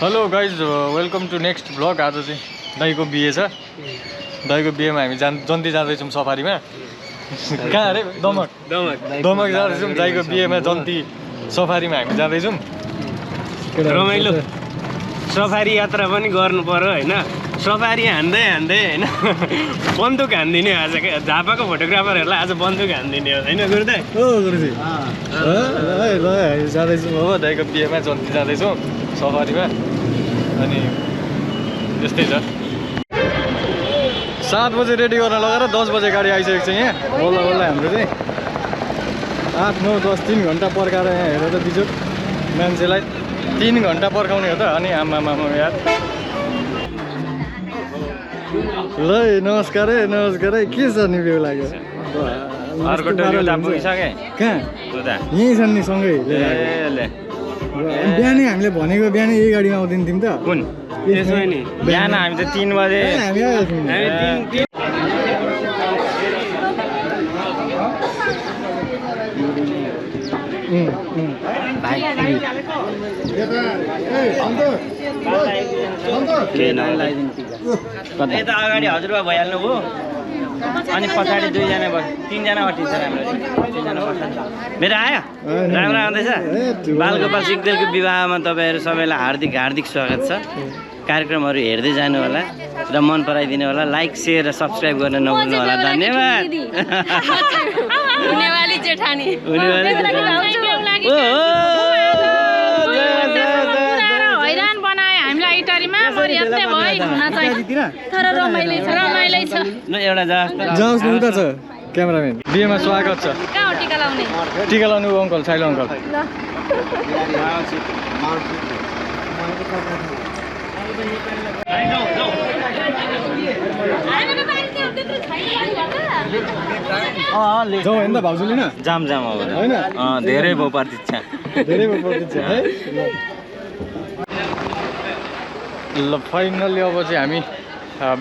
Hello guys welcome to next blog. आज चाहिँ दाइको बिहे छ। दाइको बिहेमा हामी जन्ती जाँदैछौँ सफारीमा। कहाँ अरे दमक जाँदैछौँ। दाइको बिहेमा जन्ती सफारीमा हामी जाँदैछौँ। रमाइलो सफारी यात्रा पनि गर्नु पर्यो होइन। सफारी हान्दै होइन बन्दुक हान्दिने आज झापाको फोटोग्राफरहरूलाई आज बन्दुक हान्दिने हो होइन गुरुदाइ? ओ गुरुजी ल जाँदैछौँ अब दाइको बिहेमा जन्ती जाँदैछौँ सफारीमा। अनि त्यस्तै छ। 7 बजे रेडी गर्न लगाएर 10 बजे गाडी आइसकेको छ यहाँ। बल्ल हाम्रो चाहिँ 8, 9, 10 3 घन्टा पर्खाएर यहाँ हेर त बिजोक मान्छेलाई 3 घन्टा पर्खाउने हो त। अनि आमा यार ल नमस्कार है के छ नि बेउ लाग्यो अर्को टोली पुगिसके कहाँ यहीँ छन् नि सँगै। बिहानै हामीले भनेको बिहानै यही गाडीमा आउँदैन तिमी त कुन त्यसो नि बिहान हामी त 3 बजे हामी यता अगाडि हजुरबा भइहाल्नु भयो अनि पछाडि 2 जना भयो 3 जना अटिन्छ हाम्रो 3 जना पछाडि मेरो आयो राम्रो आउँदैछ। बालगोपाल सिग्देलको विवाहमा तपाईँहरू सबैलाई हार्दिक स्वागत छ। कार्यक्रमहरू हेर्दै जानु होला र मन पराइदिनु होला। लाइक शेयर र सब्सक्राइब गर्न नभुल्नु होला। धन्यवाद। हुनेवाली जेठानी हैरान बनाए हामीलाई इटरीमा मरियत्ते भइ हुन चाहिँ तर रमाइलो छ। ल एउटा जाओस् न उता छ क्यामेराम्यान। बिहेमा स्वागत छ। कहाँ हो टिका लाउने? टिका लाउनु अङ्कल साइलो अङ्कल। जाउँ होइन त भाउजू लिन जाम अब होइन धेरै भयो प्रतीक्षा है। ल फाइनल्ली अब चाहिँ हामी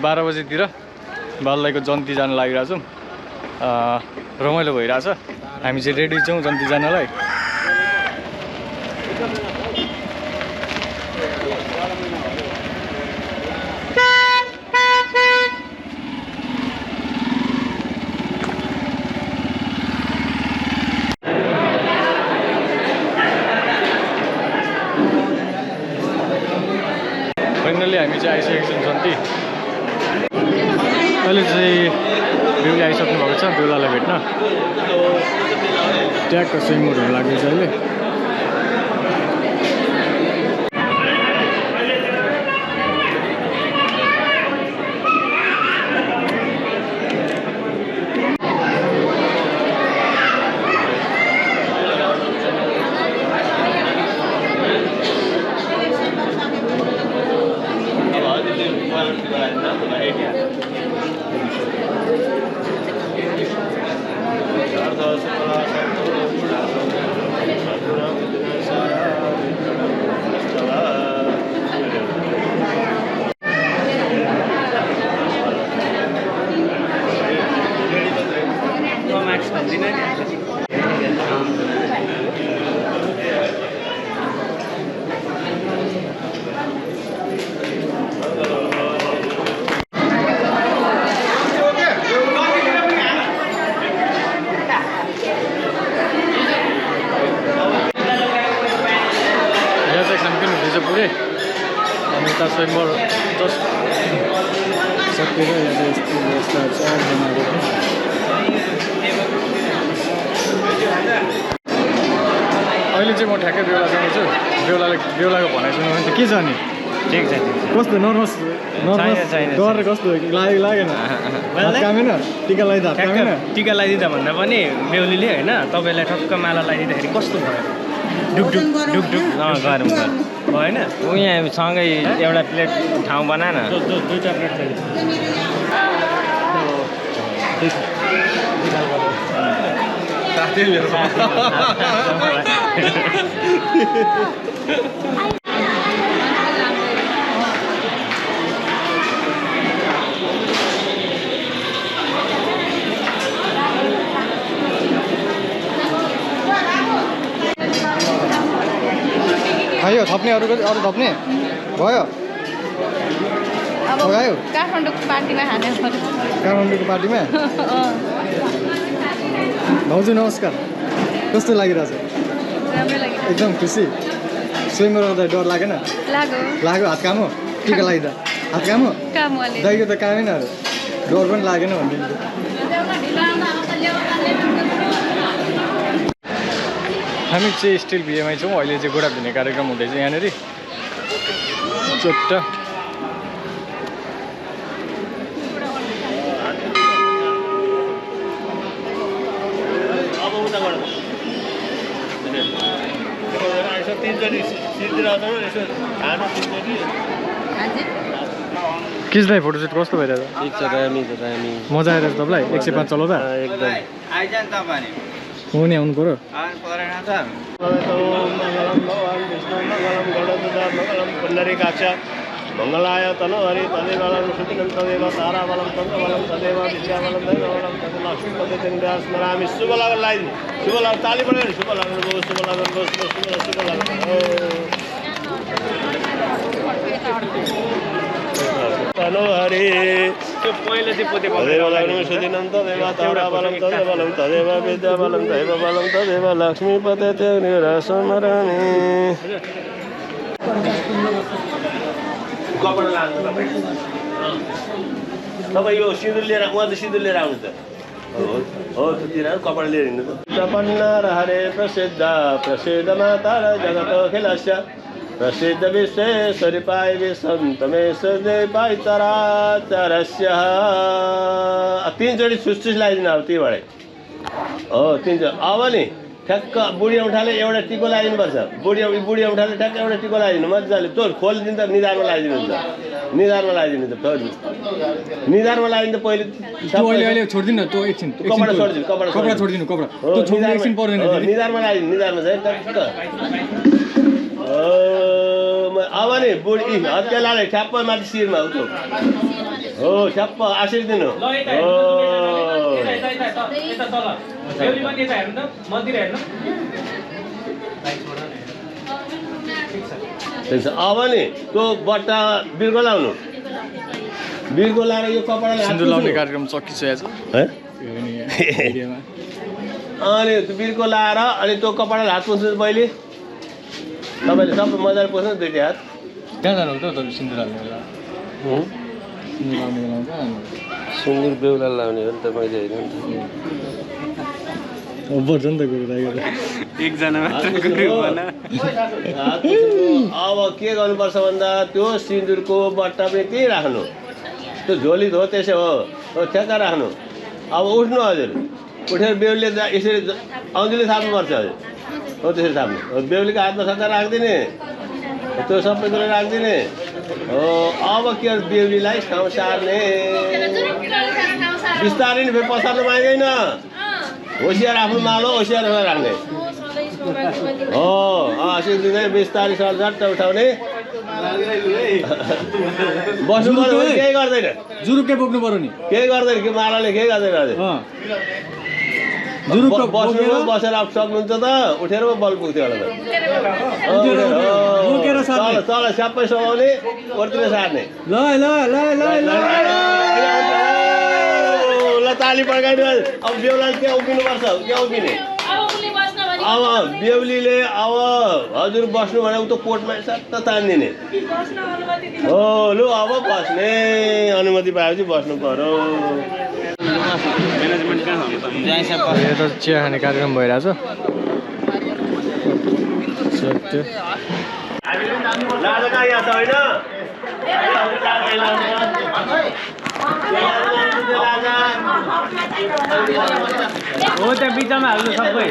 12 बजेतिर बालदाइको जन्ती जान लागिरहेको छौँ। रमाइलो भइरहेछ। हामी चाहिँ रेडी छौँ जन्ती जानलाई। फाइनल्ली हामी चाहिँ आइसकेको छौँ जन्ती। अहिले चाहिँ बेहुली आइसक्नु भएको छ बेहुलालाई भेट्न। ट्यागको सेमोडहरू लाग्दैछ अहिले। पुरै अनि यता स्वयंवर जस्ट सकेर यहाँ चाहिँ यस्तो व्यवस्था छ बनाएको। अहिले चाहिँ म ठ्याक्कै बेहुलासँग छु। बेहुलाको भनाइ सुन्नु भने त के छ नि? ठिक छ कस्तो नर्भस डर कस्तो लागेन? कामेन टिका लगाइदिँदा कामेन? टिका लगाइदिँदा भन्दा पनि बेहुलीले होइन तपाईँलाई ठक्क माला लगाइदिँदाखेरि कस्तो भयो? ढुकढुक गरौँ भएन? यहाँ सँगै एउटा प्लेट ठाउँ बना न। 2टा प्लेट चाहियो। भयो थप्ने अरू थप्ने भयो अब लगायो काठमाडौँको पार्टीमा खाने काठमाडौँको पार्टीमा भाउजू नमस्कार कस्तो लागिरहेछ राम्रै लाग्यो एकदम खुसी स्वयं रहँदा डर लागेन लाग्यो हात काम हो टिका लाग्दा हात काम हो दाइको त कामै न डर पनि लागेन भन्ने हामी चाहिँ स्टिल बिहेमै छौँ अहिले चाहिँ गोडा भिन्ने कार्यक्रम हुँदैछ यहाँनिर चोट्ट किसलाई फोटोसुट कस्तो भइरहेछ मजा आइरहेछ तपाईँलाई 105 चलाउँदा एकदम हुने आउनु पऱ्यो मङ्गलाय तनहरि तदेवलं सुखिनं तदेव ताराबलं तन्द्रबलं तदेव विद्याबलं दैवबलं तद लक्ष्मीपदे चन्द्र स्मरामि शुभ लगन लगाइदिनु शुभ लगन ताली बजाएर शुभ लगन गो शुभ लगन गो शुभ लगन तनहरि त्यो पहिले चाहिँ पोते तदेवलं सुखिनं तदेव ताराबलं तदेव विद्याबलं दैवबलं तदेव लक्ष्मीपदे चन्द्र स्मरामि कपडा लानु तपाईँ यो सिँदुर लिएर उहाँ त सिँदुर लिएर आउनु त हो त्यतिर कपडा लिएर हिँड्नु त पन्नार हरे प्रसिद्ध प्रसिद्ध माता जगत खिलस्य प्रसिद्ध विश्वेश्वरी पाइ विसन्तमेश पाइ चराचरस्य तीनचोटि छुसछुस लगाइदिनु अब त्यहीबाटै हो तीनचोटि अब नि ठ्याक्क बुढी औँठाले एउटा टिको लगाइदिनुपर्छ बुढी औँठाले ठ्याक्क एउटा टिको लगाइदिनु मजाले तँ खोलिदिनु त निधारमा लगाइदिनु हुन्छ निधारमा लगाइदिनु त फेरि निधारमा लगाइदिनु त पहिले अहिले छोडिदिनु न त्यो एकछिन कपडा छोडिदिनु कपडा छोडिदिनु कपडा त्यो छोड्नु एकछिन पर्दैन निधारमा लगाइदिनु निधारमा चाहिँ ठ्याक्क अब नि बुढी हत्केलाले ठ्याप्प माथि शिरमा उठ्नु हो ठ्याप्प आशीष दिनु अब नि त्यो बट्टा बिर्को लाउनु बिर्को लाएर यो कपडा सिन्दुर लाउने कार्यक्रम सकिसकेको छ अनि त्यो बिर्को लाएर अनि त्यो कपडाले हात पुस्नु पहिले तपाईँले सबै मजाले पुस्नु दुईटी हात कहाँ जानु त तपाईँ सिन्दुर हाल्ने बेला सुँगुर बेहुला लाउने हो नि त मैले होइन पर्छ नि त कुरो एकजना अब के गर्नुपर्छ भन्दा त्यो सिन्दुरको बट्टा पनि त्यहीँ राख्नु त्यो झोली धो त्यसै हो ठ्याक्क राख्नु अब उठ्नु हजुर उठेर बेहुलीले यसरी औँलीले थाप्नुपर्छ हजुर हो त्यसरी थाप्नु बेहुलीको हातमा सट्टा राखिदिने त्यो सबै कुरो राखिदिने हो अब के बेहुलीलाई ठाउँ सार्ने बिस्तारै नि फेरि पसार्नु पाइँदैन होसियार आफ्नो मालो होसियार राख्ने हो सिक्दिँदै बिस्तारै सरझट्ट उठाउने बस्नु पर्यो भने केही गर्दैन जुरुक्कै बोक्नु पर्यो नि केही गर्दैन कि मालाले केही गर्दैन हजुर बसेर अब सक्नुहुन्छ त उठेर पो बल पुग्थ्यो होला त तल सबै समाउने ओर्तिर सार्ने ल ताली पड्काइदिनु अब बेहुलाले त्यहाँ उभिनुपर्छ त्यहाँ उभिने अब बेहुलीले अब हजुर बस्नु भने उता कोटमा सट्ट तानिदिने हो लु अब बस्ने अनुमति पाएपछि बस्नु पर्यो यो त चिया खाने कार्यक्रम भइरहेछ लाजा यहाँ छ होइन हो त्यहाँ बिचमा हाल्नु सबै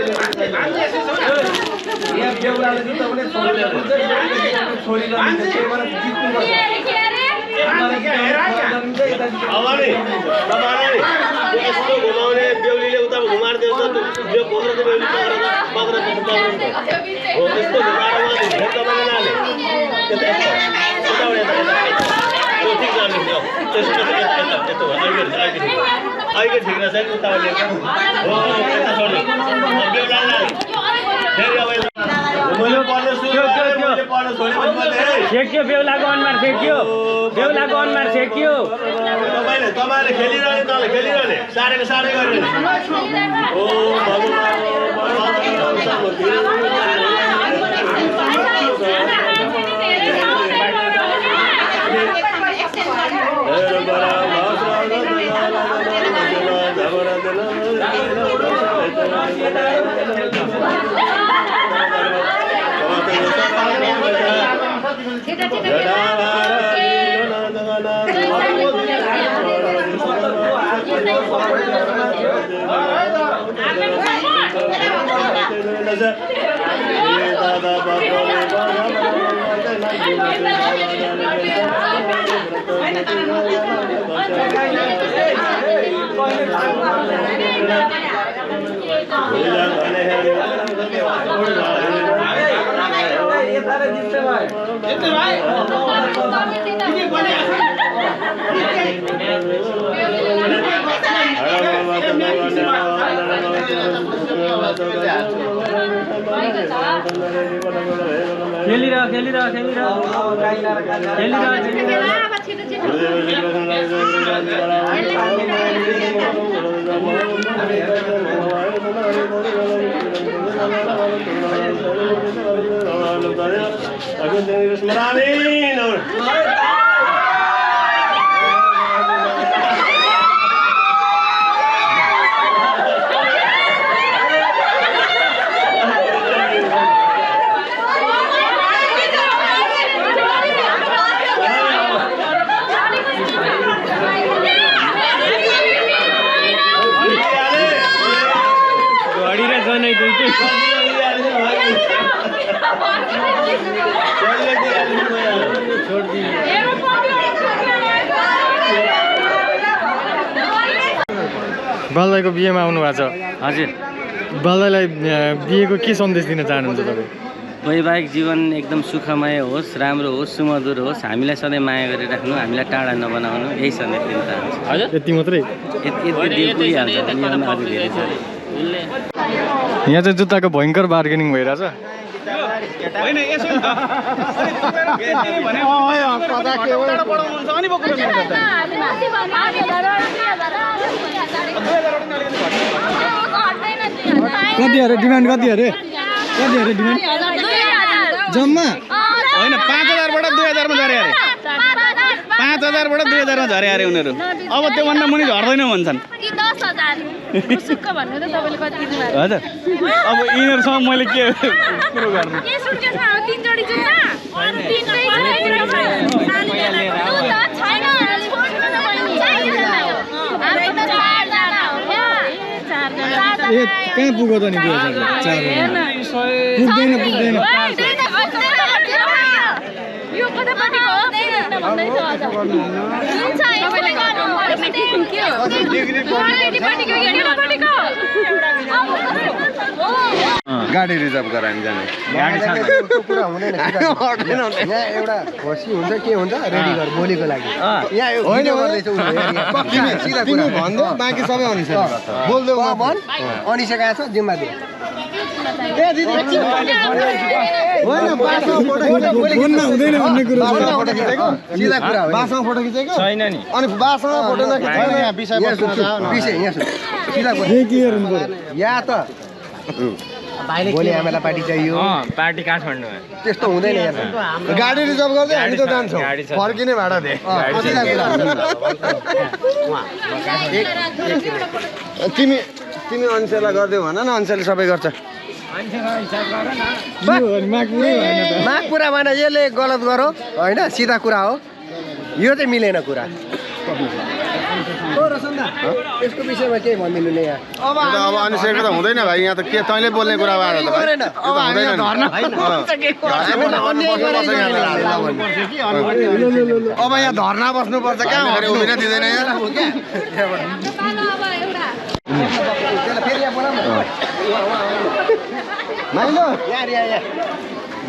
अब नि तपाईँलाई यस्तो घुमाउने बेहुलीले उता घुमाएर दिन्छ यो पक्रेर बेहुली पक्रेर हो यस्तो घुमाएर तपाईँले लाने ठिक जाने अहिले ठिक रहेछ नि उताबाट हो यता छोड्यो बेहुला फेरि अब मैले पढ्न सुरु गरेँ, मैले पढ्न छोडेपछि मैले छेक्यो बेहुलाको अनुहार छेक्यो बेहुलाको अनुहार छेक्यो तपाईँले खेलिरहने तल खेलिरहने साढेको साढे गरेर ओ भगवान् बालदाईको बिहेमा आउनु भएको छ। हजुर बालदाईलाई बिहेको के सन्देश दिन चाहनुहुन्छ तपाईँ? वैवाहिक जीवन एकदम सुखमय होस्, राम्रो होस्, सुमधुर होस्, हामीलाई सधैँ माया गरिराख्नु, हामीलाई टाढा नबनाउनु, यही सन्देश दिन चाहन्छु। हजुर यति मात्रै? पुगिहाल्छ। यहाँ चाहिँ जुत्ताको भयङ्कर बार्गेनिङ भइरहेछ। कति अरे डिमान्ड कति अरे डिमान्ड जम्मा होइन 5000बाट 2000मा झरे अरे 5000बाट 2000मा झरे अरे उनीहरू। अब त्योभन्दा मुनि झर्दैन भन्छन्। हजुर अब यिनीहरूसँग मैले के कुरो गर्नु? ए कहाँ पुग्यो त नि 2000 पुग्दैन गाडी रिजर्भ गरेर हामी जाने कुरा हुँदैन। यहाँ एउटा खसी हुन्छ के हुन्छ रेडी गर भोलिको लागि। यहाँ होइन तिमी भन्दो बाँकी सबै अनिसा बोल्दै भन अनिसा कहाँ छ जिम्मा दे। सिधा कुरा हो। बासमा फोटो खिचेको छैन नि। अनि बासमा फोटो नखिचाइ यहाँ विषय यहाँ सिधा कुरा या त भोलि हामीलाई पार्टी चाहियो। पार्टी काठमाडौँमा त्यस्तो हुँदैन यार। गाडी रिजर्भ गर्दै हामी त जान्छौँ, फर्किने भाडा दे। तिमी तिमी अनिसेलाई गरिदेऊ भन न, अनिसेले सबै गर्छ। माग पुरा भएन, यसले गलत गरो होइन, सिधा कुरा हो यो चाहिँ मिलेन कुरा। यसको विषयमा केही भनिदिनु नि यहाँ। अब अनिसेको त हुँदैन भाइ, यहाँ त के तैँले बोल्ने कुरा भएर त हुँदैन। अब यहाँ धर्ना बस्नुपर्छ क्या, उभिन दिँदैन यहाँ।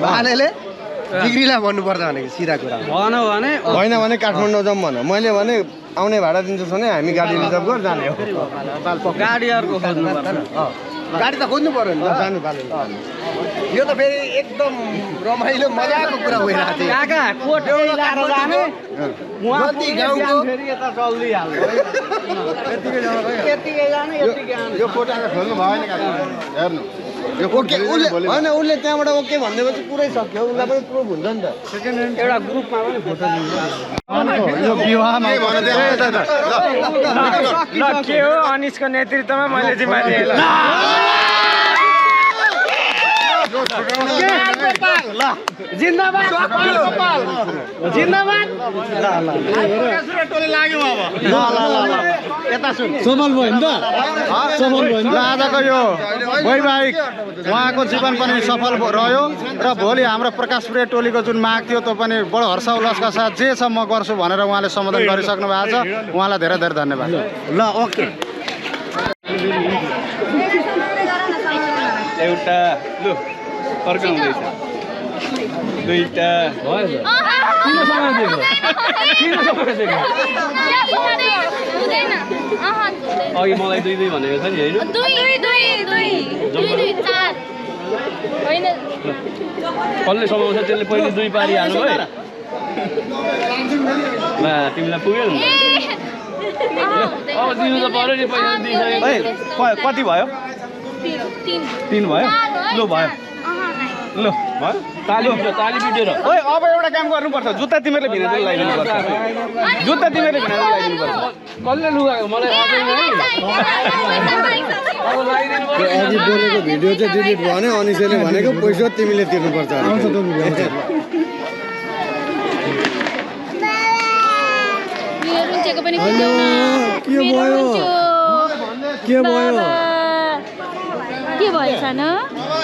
भालेले डिग्रीलाई भन्नुपर्छ भनेको सिधा कुरा भन भने होइन भने काठमाडौँ जाउँ भन। मैले भने आउने भाडा दिन्छु भने हामी गाडी रिजर्भ गरेर जाने हो। गाडी अर्को खोज्नु पर्छ। गाडी त खोज्नु पर्यो नि जानु पालो यो त फेरि एकदम रमाइलो मजाको कुरा भइरहेको थियो काका कोट लाएर जाने जति गाउँको यतिकै जाने यतिकै आउने यो कोटाको खोल्नु भएन काका हेर्नु यो ओके उसले होइन उसले त्यहाँबाट ओके भनिदिएपछि पुरै सक्यो उसलाई पनि प्रुभ हुन्छ नि त एउटा ग्रुपमा पनि फोटो लिन्छ यो विवाहमा ल के हो अनिसको नेतृत्वमा मैले जिम्मेवारी लिएँ जिन्दाबाद जिन्दाबाद सफल भयो नि त सफल भयो नि त आजको यो वैवाहिक उहाँको जीवन पनि सफल रह्यो र भोलि हाम्रो प्रकाश प्रिय टोलीको जुन माग थियो त्यो पनि बडो हर्ष उल्लासका साथ जे छ म गर्छु भनेर उहाँले सम्बोधन गरिसक्नु भएको छ उहाँलाई धेरै धेरै धन्यवाद ल ओके एउटा लु अर्को हुँदैछ दुईटा अघि मलाई दुई दुई भनेको छ नि होइन कसले समाउँछ त्यसले पहिले दुई पारिहाल्नु है ल तिमीलाई पुग्यो नि अब दिनु त पऱ्यो नि पैसा दिइसक्यो कति भयो 3 भयो लु भयो ल भयो ताली बिटेर ओइ अब एउटा काम गर्नुपर्छ जुत्ता तिमीले भिनाजु लगाइदिनुपर्छ जुत्ता तिमीले भिनाजु लगाइदिनुपर्छ कसले लुगाएको मलाई अब लगाइदिनु पर्छ अघि बोलेको भिडियो चाहिँ डिलिट भयो भने अनिसले भनेको पैसा तिमीले तिर्नुपर्छ के भयो सानो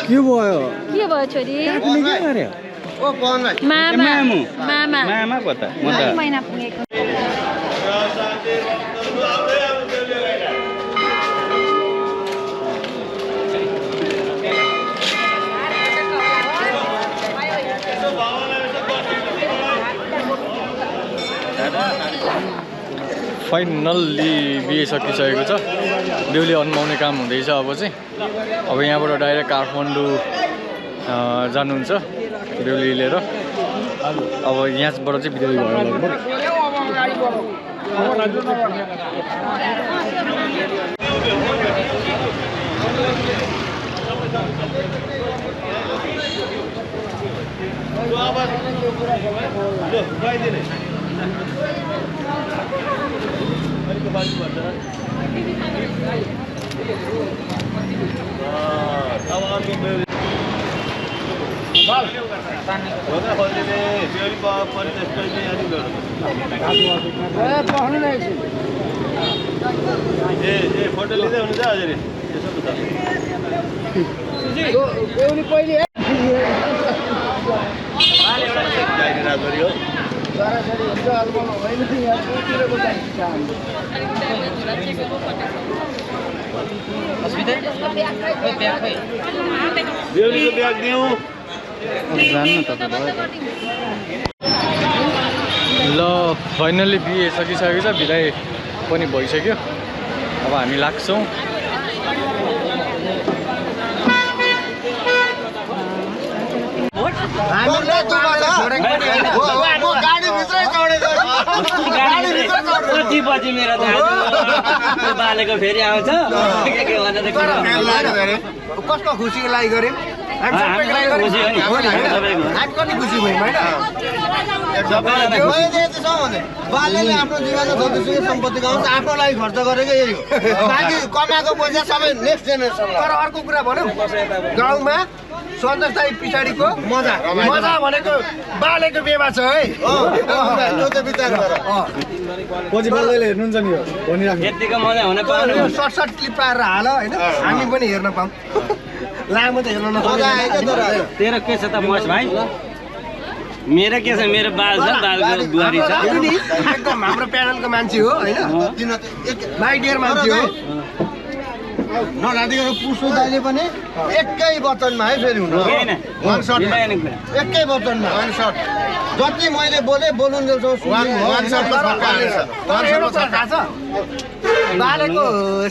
के भयो छोरी ओ पवन भाइ मामा कता म त महिना पुगेको फाइनल्ली बिहे सकिसकेको छ बेहुली अन्माउने काम हुँदैछ अब चाहिँ अब यहाँबाट डाइरेक्ट काठमाडौँ जानुहुन्छ बेहुली लिएर अब यहाँबाट चाहिँ बिदाई भयो फोटो लिँदै हुनुहुन्छ हजुर बेहुलीको ब्याग दिउँ ल फाइनल्ली बिहे सकिसकेको छ बिदाई पनि भइसक्यो अब हामी लाग्छौँ पछि मेरो दाजु बालेको फेरि आउँछ के भनेर कसको खुसीको लागि गऱ्यौँ बालेले आफ्नो जीवनमा जतिसुकै सम्पत्ति गाउँछ आफ्नो लागि खर्च गरेको यही हो बाँकी कमाएको पैसा सबै नेक्स्ट जेनेरेसन तर अर्को कुरा भनौँ गाउँमा 70 साल पछाडिको मजा भनेको बालेको बेवा छ है त्यो चाहिँ विचार गर पछि बालेले हेर्नुहुन्छ नि यो भनिराख्नु यतिको मजा हुन पाउनु सर्ट क्लिप पारेर हाल होइन हामी पनि हेर्न पाऊँ लामो त हेर्न मजा आयो क्या तेरो के छ त मस भाइ मेरो के छ मेरो बाल छ बालको बुहारी छ एकदम हाम्रो प्यानलको मान्छे हो होइन माई डियर मान्छे हो नराधिको पुष्प दाइले पनि एकै वचनमा है फेरि हुनु एकै वचनमा जति मैले बोले बोलुन्जेलसम्म बालेको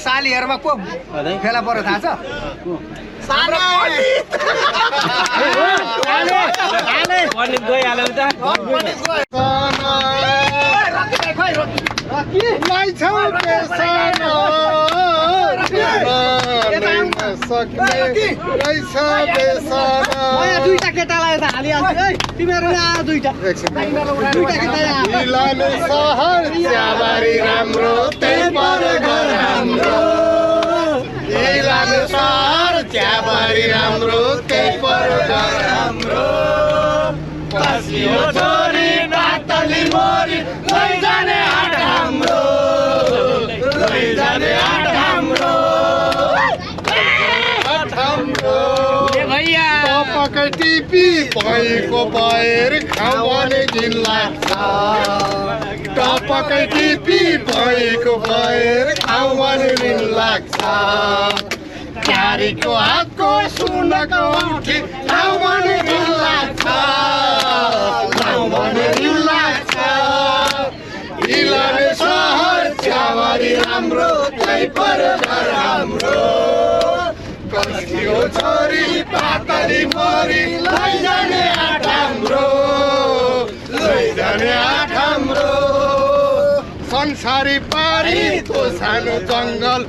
सालीहरूमा को फेला पर्यो थाहा छ? पण्डित गइहाल्यो त दुईटा केटालाई त हालिहाल्छु है तिमीहरू यहाँ दुईटा सहर चियाबारी राम्रो त्यही पर घर हाम्रो सहर चियाबारी राम्रो त्यही पर घर हाम्रो छोरी नातली मोरी लैजाने हाट हाम्रो लैजाने हाट हाम्रो पकै टिपी भएको भएर खाउने दिन लाग्छ टपकै टिपी भएको भएर खाउने दिन लाग्छ क्यारीको हातको सुनको औँठी लाउने दिन लाग्छ लाउने दिन लाग्छ इलामे सहर चियाबारी राम्रो त्यही पर घर हाम्रो कसको छोरी पातली मोरी लैजाने हाट हाम्रो लैजाने हाट हाम्रो संसारी पारी तो सानो जङ्गल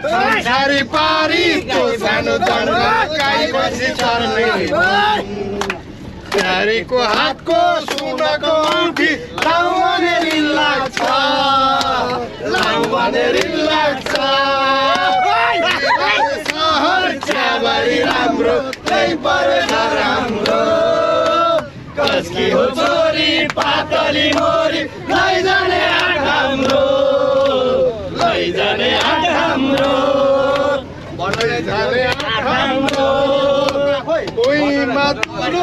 संसारी पारी तो सानो जङ्गल गाई बसी चर्ने प्यारीको हातको सुनको औँठी लाउने दिन लाग्छ लाउने दिन लाग्छ सहर चियाबारी राम्रो त्यही पर घर हाम्रो कसकी हो छोरी पातली मोरी लैजाने हाट हाम्रो लैजाने हाट हाम्रो लैजाने हाट हाम्रो कोही मात्र